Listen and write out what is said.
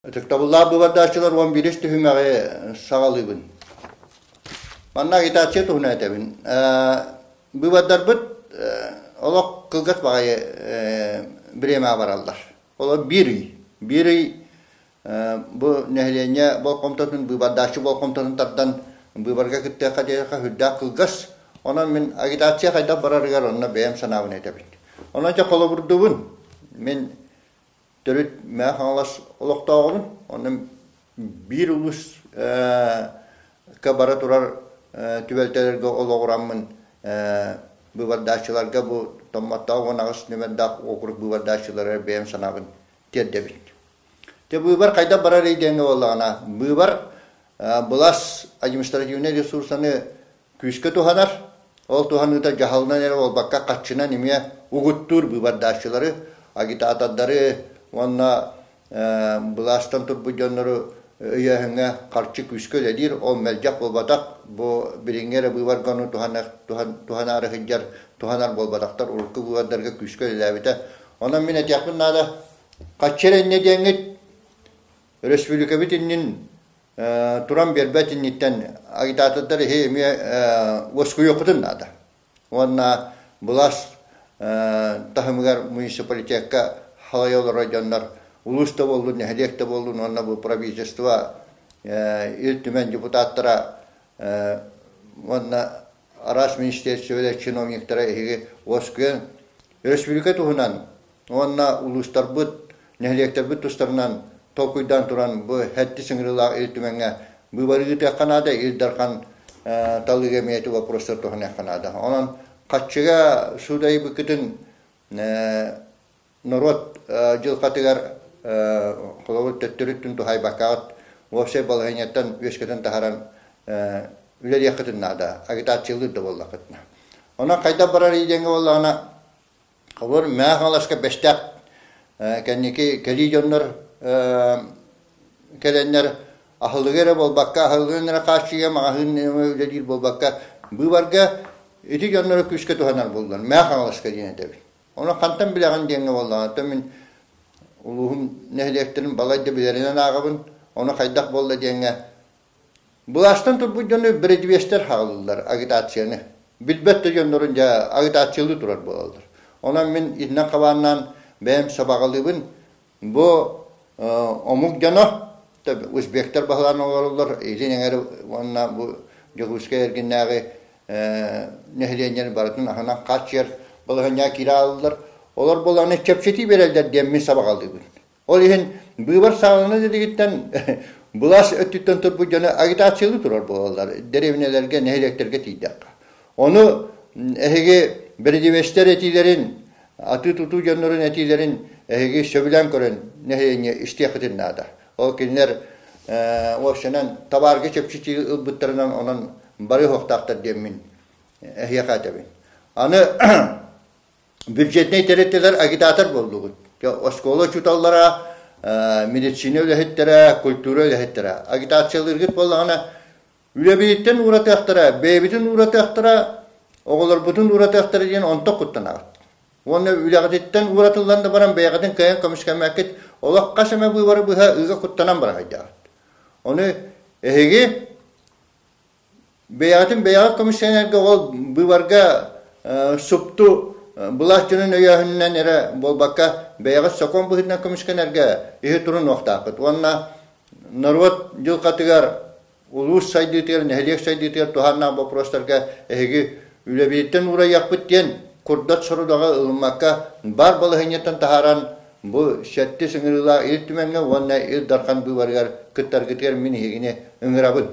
Ытыктабыллаах быыбардааччылар 11-ис түһүмэҕи саҕалыыбын. Манна агитация туһунан этэбин. Быыбардарбыт олох кылгас баҕайы бириэмэҕэ бараллар. Олор биир ый. Биир ый бу нэһилиэнньэ болҕомтотун, быыбардааччы болҕомтотун тардан быыбарга кыттыахха диэххэ сүрдээх кылгас. Онон мин агитация хайдах барарыгар онно бэйэм санаабын этэбин. Онон дьэ холобурдубун. Мин төрүт Мэҥэ Хаҥалас олохтооҕобун. Онно биир улуус бара турар түбэлтэлэргэ олоҕураммын быыбардааччыларга бу Томмоттоох 18 нүмердаах уокурук быыбардааччыларыгар бэйэм санаабын тиэрдэбин. Дьэ быыбар хайдах барарый диэҥҥэ буоллаҕына, быыбар былаас административнай ресурсаны күүскэ туһанар, ол туһаныыта дьаһалынан эрэ буолбакка, хаччынан эмиэ угуттуур быыбардааччылары, агитатордары уонна былаастан турбут дьоннору өйөөһүҥҥэ харчы күүскэ үлэлиир, ол мэлдьэх буолбатах, бу билиҥҥи эрэ быыбарга ону туһанаары сылдьар, туһанар буолбатахтар, урукку быыбардарга күүскэ үлэлээбитэ. Онон мин этиэхпин наада, хаччы эрэ инньэ диэҥҥит, өрөспүүбүлүкэбит иннин туран биэрбэт инниттэн агитатордар иһи эмиэ уоскуйуоххутун наада. Уонна былаас таһымыгар муниципалитекка халайа олорор дьоннор улуус да буоллун, нэһилиэк да буоллун уонна бу правительство Ил Түмэн депутаттара уонна араас министерстволар чиновниктара эһиги уоскуйан өрөспүүбүлүкэ туһунан уонна улуустарбыт, нэһилиэктэрбит тустарынан толкуйдаан туран бу сэттис ыҥырыылаах Ил Түмэҥҥэ быыбары ыытыахха наада, Ил Дархан талыыга эмиэ ити вопростар туһаныахха наада. Онон хаччыга суудайбыккытын норуот дьылҕатыгар холобур төттөрүттүн туһайбаккаҕыт уопсай балаһыанньаттан үөскэтэн таһааран үлэлиэххитин наада, агитациялыыр да буоллаххытына. Онон хайдах барар диэҥҥэ буоллаҕына, Холобур, Мэҥэ Хаҥаласка Бэстээх кэнники кэлии дьоннор кэлэннэр аһылыгы эрэ буолбакка, аһылыгын эрэ хааччыйа, маҕаһыын үлэлиир буолбакка, быыбарга ити дьоннору күүскэ туһанар буоллулар. Мэҥэ Хаҥаласка диэн этэбин. Ону хантан билэҕин диэҥҥэ буоллаҕына, оттон мин улууһум нэһилиэктэрин балайда билэринэн ааҕабын, ону хайдах буолла диэҥҥэ Былаастан турбут дьону бэрэдибиэстэр хааллылар агитацияны. Билбэт да дьоннорун дьэ агитациялыы турар буолаллар. Онон мин итинэн хабааннаан бэйэм сабаҕалыыбын, бу омук дьоно, узбектар баһылаан олороллор, илин эҥэр уонна бу Дьокуускай эргиннээҕи нэһилиэнньэни барытын аһынан хааччыйар балаһыанньаҕа киирэ ааллылар. Олор буоллаҕына чэпчэтии биэрэллэр диэн мин сабаҕалыыбын. Ол иһин быыбар саҕаланар илигиттэн былаас өттүттэн турбут дьону агитациялыы турар буолаллар дэриэбинэлэргэ, нэһилиэктэргэ тиийдэххэ. Ону эһиги бэрэдибиэстэр этиилэрин, атыы-тутуу дьоннорун этиилэрин эһиги сөбүлээн көрөн нэһилиэнньэ истиэххитин наада. Ол кинилэр уопсайынан табаарга чэпчэтии ылбыттарынан онон бары уһуохтаахтар диэммин эһиэхэ этэбин. Аны бюджетнай тэрилтэлэр агитатор буоллугут. Оскуола учууталлара, медицина үлэһиттэрэ, культура үлэһиттэрэ. Агитациялыыргыт буоллаҕына, үлэбититтэн ууратыахтара, бэйэбитин ууратыахтара, оҕолорбутун ууратыахтара диэн онтон куттанаҕыт. Уонна үлэҕититтэн ууратыллан да баран бэйэҕитин кыайан көмүскэммэккит, олох хас эмэ быыбары быһа ыга куттанан барахайдаҕыт. Ону эһиги Бэйэҕитин бэйэҕит көмүскэнэргэ ол быыбарга супту былаас дьонун өйөөһүнүнэн эрэ буолбакка, бэйэҕит сокуон быһыытынан көмүскэнэргэ иһи турунуохтааххыт уонна норуот дьылҕатыгар, улуус сайдыытыгар, нэһилиэк сайдыытыгар туһааннаах боппуруостарга эһиги үлэбититтэн уурайыахпыт диэн курдат сорудаҕы ылыммакка баар балаһыанньаттан таһааран бу сэттис ыҥырыылаах Ил Түмэҥҥэ уонна Ил Дархан быыбарыгар кыттаргытыгар мин эһигини ыҥырабын.